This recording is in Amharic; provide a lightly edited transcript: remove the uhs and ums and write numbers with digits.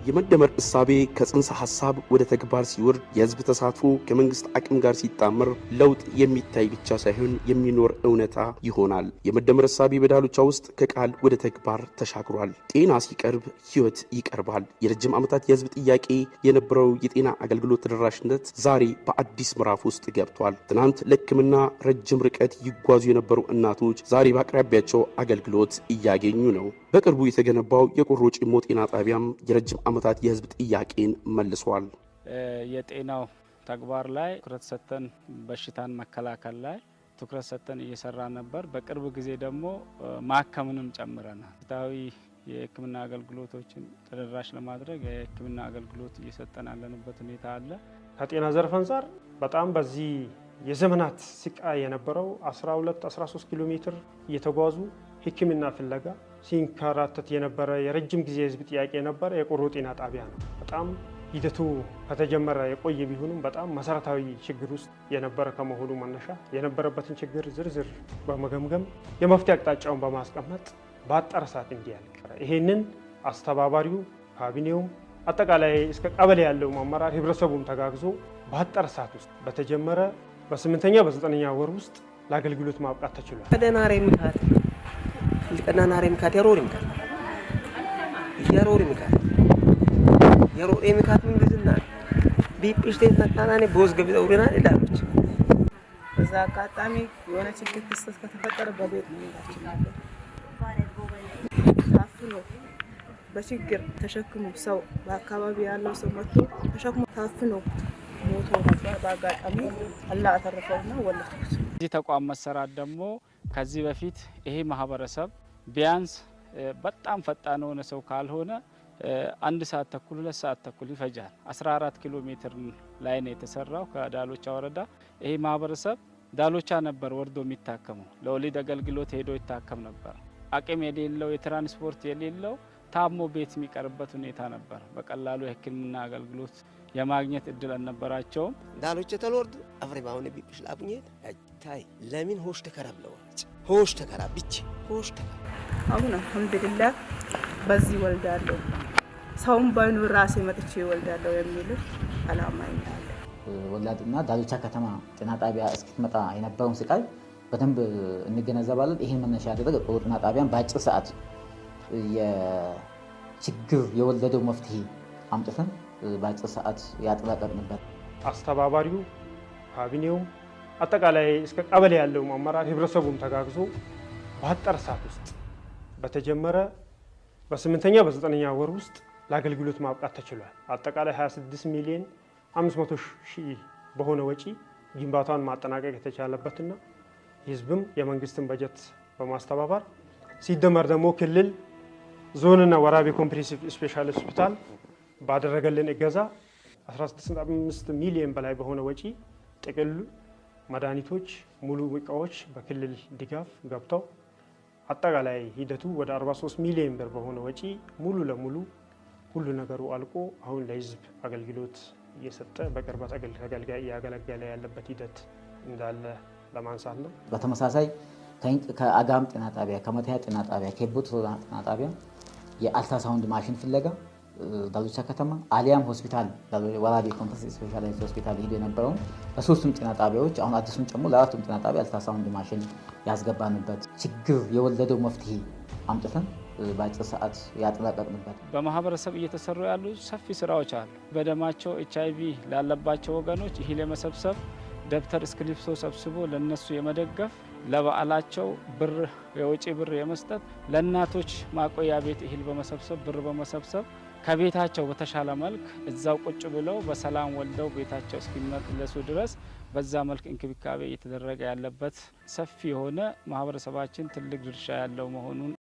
የመደመር እሳቤ ከጽንሰ ሐሳብ ወደ ተግባር ሲወርድ፣ የህዝብ ተሳትፎ ከመንግስት አቅም ጋር ሲጣመር ለውጥ የሚታይ ብቻ ሳይሆን የሚኖር እውነታ ይሆናል። የመደመር እሳቤ በዳሎቻ ውስጥ ከቃል ወደ ተግባር ተሻግሯል። ጤና ሲቀርብ ህይወት ይቀርባል። የረጅም ዓመታት የህዝብ ጥያቄ የነበረው የጤና አገልግሎት ተደራሽነት ዛሬ በአዲስ ምዕራፍ ውስጥ ገብቷል። ትናንት ለሕክምና ረጅም ርቀት ይጓዙ የነበሩ እናቶች ዛሬ በአቅራቢያቸው አገልግሎት እያገኙ ነው። በቅርቡ የተገነባው የቆሮ ጭሞ ጤና ጣቢያም የረጅም ዓመታት የህዝብ ጥያቄን መልሷል። የጤናው ተግባር ላይ ትኩረት ሰጥተን፣ በሽታን መከላከል ላይ ትኩረት ሰጥተን እየሰራ ነበር። በቅርብ ጊዜ ደግሞ ማከምንም ጨምረናል። ፍትሐዊ የሕክምና አገልግሎቶችን ተደራሽ ለማድረግ የሕክምና አገልግሎት እየሰጠን ያለንበት ሁኔታ አለ። ከጤና ዘርፍ አንጻር በጣም በዚህ የዘመናት ስቃይ የነበረው 12 13 ኪሎ ሜትር እየተጓዙ ሕክምና ፍለጋ ሲንከራተት የነበረ የረጅም ጊዜ የህዝብ ጥያቄ የነበረ የቆሮ ጤና ጣቢያ ነው። በጣም ሂደቱ ከተጀመረ የቆየ ቢሆንም በጣም መሰረታዊ ችግር ውስጥ የነበረ ከመሆኑ መነሻ የነበረበትን ችግር ዝርዝር በመገምገም የመፍትሄ አቅጣጫውን በማስቀመጥ በአጠረ ሰዓት እንዲያልቅ ይሄንን አስተባባሪው፣ ካቢኔውም፣ አጠቃላይ እስከ ቀበሌ ያለው አመራር፣ ህብረተሰቡም ተጋግዞ በአጠረ ሰዓት ውስጥ በተጀመረ በስምንተኛ በዘጠነኛ ወር ውስጥ ለአገልግሎት ማብቃት ተችሏል። ከደናሬ ምካት ምንግዝና ቢጵሽቴን ተካናኔ ቦዝ ገብዘውሪና ይላሉች። በዛ አጋጣሚ የሆነ ችግር ክስተት ከተፈጠረ በቤት መሄዳችን አለ። ታፍኖ በችግር ተሸክሞ ሰው በአካባቢ ያለው ሰው መጥቶ ተሸክሞ ታፍኖ ሞቶ ነበር። በአጋጣሚ አላህ አተረፈውና ወለድኩት። እዚህ ተቋም መሰራት ደግሞ ከዚህ በፊት ይሄ ማህበረሰብ ቢያንስ በጣም ፈጣን የሆነ ሰው ካልሆነ 1 ሰዓት ተኩል፣ 2 ሰዓት ተኩል ይፈጃል። 14 ኪሎ ሜትር ላይ ነው የተሰራው ከዳሎቻ ወረዳ። ይሄ ማህበረሰብ ዳሎቻ ነበር ወርዶ የሚታከመው። ለወሊድ አገልግሎት ሄዶ ይታከም ነበር። አቅም የሌለው፣ የትራንስፖርት የሌለው ታሞ ቤት የሚቀርበት ሁኔታ ነበር። በቀላሉ የሕክምና አገልግሎት የማግኘት እድል አልነበራቸውም። ዳሎቼ ተልወርዱ አፍሬ ባሁን ቢጵሽ ላቡኘት ታይ ለምን ሆሽ ተከራ ብለዋል። ሆሽ ተከራ ብቻ ሆሽ ተከራ። አሁን አልሐምዱሊላህ በዚህ ወልዳለሁ፣ ሰውም ባይኖር ራሴ መጥቼ ወልዳለሁ የሚል አላማ አለ። ወላድና ዳሎቻ ከተማ ጤና ጣቢያ እስክትመጣ የነበረውን ስቃይ በደንብ እንገነዘባለን። ይህን መነሻ ያደረገ ቆሮ ጤና ጣቢያን በአጭር ሰዓት የችግር የወለደው መፍትሄ አምጥተን በአጭር ሰዓት ያጠናቀቅንበት። አስተባባሪው፣ ካቢኔውም፣ አጠቃላይ እስከ ቀበሌ ያለው አመራር፣ ህብረተሰቡም ተጋግዞ በአጠረ ሰዓት ውስጥ በተጀመረ በስምንተኛ በዘጠነኛ ወር ውስጥ ለአገልግሎት ማብቃት ተችሏል። አጠቃላይ 26 ሚሊዮን 500 ሺህ በሆነ ወጪ ግንባታውን ማጠናቀቅ የተቻለበትና የህዝብም የመንግስትን በጀት በማስተባበር ሲደመር ደግሞ ክልል፣ ዞንና ወራቤ comprehensive special ሆስፒታል ባደረገልን እገዛ 16.5 ሚሊዮን በላይ በሆነ ወጪ ጥቅል መድኃኒቶች፣ ሙሉ እቃዎች በክልል ድጋፍ ገብተው አጠቃላይ ሂደቱ ወደ 43 ሚሊዮን ብር በሆነ ወጪ ሙሉ ለሙሉ ሁሉ ነገሩ አልቆ አሁን ለህዝብ አገልግሎት እየሰጠ በቅርበት ተገልጋይ እያገለገለ ያለበት ሂደት እንዳለ ለማንሳት ነው። በተመሳሳይ ከአጋም ጤና ጣቢያ፣ ከመታያ ጤና ጣቢያ፣ ከቦቶ ጤና ጣቢያ የአልትራሳውንድ ማሽን ፍለጋ ዳሎቻ ከተማ አሊያም ሆስፒታል ወራቤ comprehensive specialized ሆስፒታል ሄዶ የነበረውን በሶስቱም ጤና ጣቢያዎች አሁን አዲሱን ጨምሮ ለአራቱም ጤና ጣቢያ አልትራሳውንድ ማሽን ያስገባንበት፣ ችግር የወለደው መፍትሄ አምጥተን በአጭር ሰዓት ያጠናቀቅንበት። በማህበረሰብ እየተሰሩ ያሉ ሰፊ ስራዎች አሉ። በደማቸው ኤችአይቪ ላለባቸው ወገኖች እህል የመሰብሰብ፣ ደብተር እስክሪብቶ ሰብስቦ ለነሱ የመደገፍ፣ ለበዓላቸው ብር የወጪ ብር የመስጠት፣ ለእናቶች ማቆያ ቤት እህል በመሰብሰብ፣ ብር በመሰብሰብ ከቤታቸው በተሻለ መልክ እዛው ቁጭ ብለው በሰላም ወልደው ቤታቸው እስኪመለሱ ድረስ በዛ መልክ እንክብካቤ እየተደረገ ያለበት ሰፊ የሆነ ማህበረሰባችን ትልቅ ድርሻ ያለው መሆኑን።